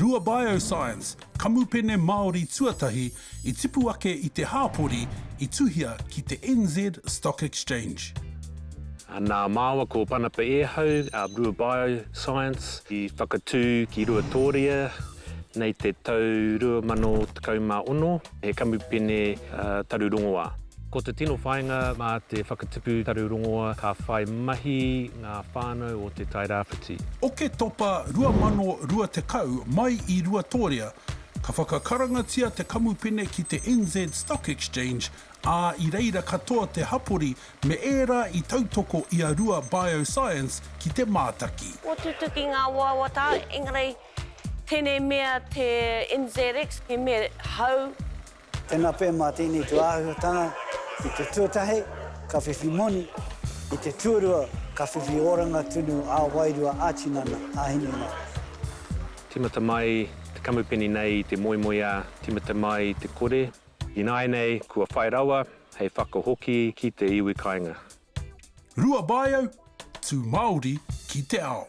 Rua Bioscience, kamupene Māori tuatahi i tipu ake i te hāpori i tuhia ki te NZ Stock Exchange. Nā māua ko Panapa Ehau a Rua Bioscience i whakatū ki Ruatōria nei te tau 2016, he kamupene taru rongoā. Ko te tino whāinga mā te whakatipu taru rongoa ka whai mahi ngā whānau o Te Tairāwhiti. Oketopa 2020 mai i Ruatōrea, ka whakakarangatia te kamupene ki te NZ Stock Exchange, ā, i reira katoa te hapori me ērā i tautoko i a Rua Bioscience ki te mātaki. Kua tutuki ngā wawata, engari tēnei mea te NZX he mea hou. Tēnā pea mā tēnei tūāhuatanga, i te tuatahi, ka whiwhi moni, i te tuarua, ka whiwhi oranga tunu ā-wairua, ā-tinana, ā-hinengaro. Tīmata mai te kamupene nei i te moemoeā, tīmata mai i te kore. Ināianei kua whai rawa hei whakahoki ki te iwi kāinga. Rua Bio, tū Māori ki te ao.